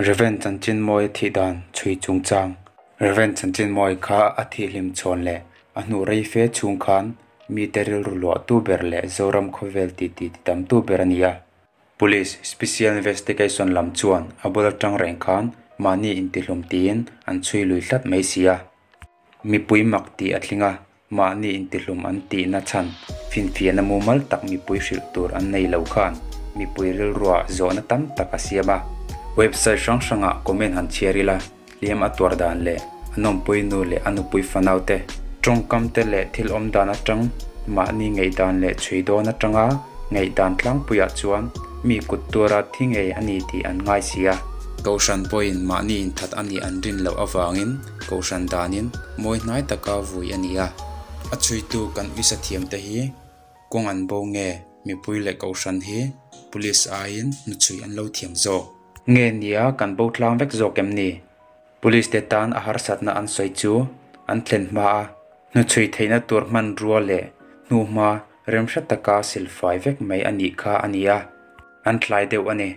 Rev. Chanchinmawia thih dan chhui chungchang. Rev. Chanchinmawia kha a thih hlim chhawn leh a hnu rei fe chhung khan mite rilru luahtu ber leh Zoram khawvel titi titamtu ber a ni a. Police Special Investigation lam chuan a bul atang reng khan mahni intihlum tiin an chhui lui tlat mai si a. Mipui mak tih a tling a, mahni intihlum an tihna chhan finfiahna mumal tak mipui hrilh tur an nei lo khan mipui rilruah zawhna tam tak a siam a. Website hrang hrangah comment han chhiar ila, hliam a tuar dan leh a nawmpui nu leh a nupui fanau te, tawngkam te leh thil awm dan atang mahni ngaihdan leh chhui dawn atanga ngaihdan tlangpuiah chuan mi kut tuara thi ngei a ni tih an ngai si a. Kohhran pawhin mahni inthat a nih an rin loh avangin Kohhran danin mawi hnai taka vui a ni a. A chhuitu kan uisa thiamte hi kawng an bo nge mipui leh Kohhran hi Police aiin hnuchhui an lo thiam zawk? Nge nia kan bo tlang vek zawk em ni? Police te tan a harsatna an sawi chu an thlen hma a, hnuchhui theihna tur hmanrua leh hnuhma remhre taka silfai vek mai a nih kha a ni a. An tlai deuh a ni.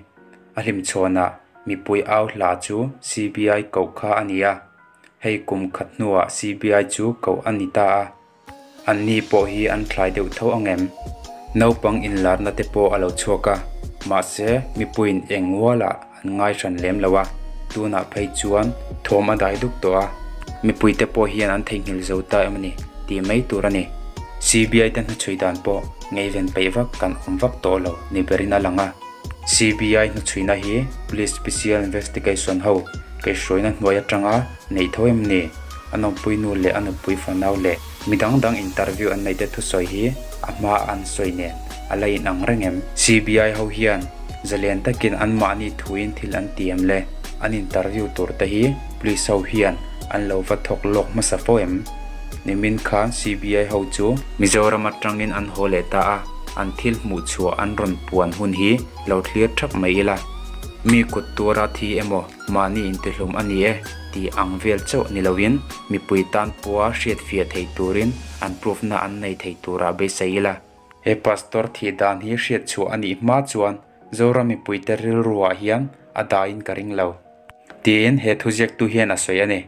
A hlimchhawnah mipui au hla chu CBI koh kha a ni a. Hei kum khat hnuah CBI chu koh a ni ta a. Anni pawh hi an thlai deuh tho ang em? Naupang inlarna te pawh a lo chhuak a, mahse mipuiin eng ngualah an ngai hran lem lo a, tunah phei chuan thawm a dai duk tawh a, mipuite pawh hian an theihnghilh zo ta em a ni tih mai tur a ni. CBI te hnuchhui dan pawh ngaihven peih vak kan awm vak tawh lo ni berin a lang a. CBI hnuchhuina hi Police Special Investigation ho kaihhruaina hnuai atanga neih tho em ni? A nawmpui nu leh a nupui fanau leh mi dang dang interview an neih te thusawi hi a hma an sawi nen a la inang reng em? CBI ho hian zalen takin anmahni thuin thil an ti em le? An interview tur te hi Police ho hian an lo va thawk lawk hmasa fo em? Nimin khan CBI ho chu Mizoram atangin an haw leh ta a, an thil hmuh chhuah an rawn puan hun hi lo thlir thap mai ila. Mi kut tura thi emaw mahni intihlum a ni e tih ang vel chauh ni loin mipui tan pawha hriatfiah thei turin an proof na an nei thei turah beisei ila. He pastor thih dan hi hriatchhuah a nih hma chuan Zoram mipuite rilruah hian a dahin ka ring lo. Tiin he thuziaktu hian a sawi a ni.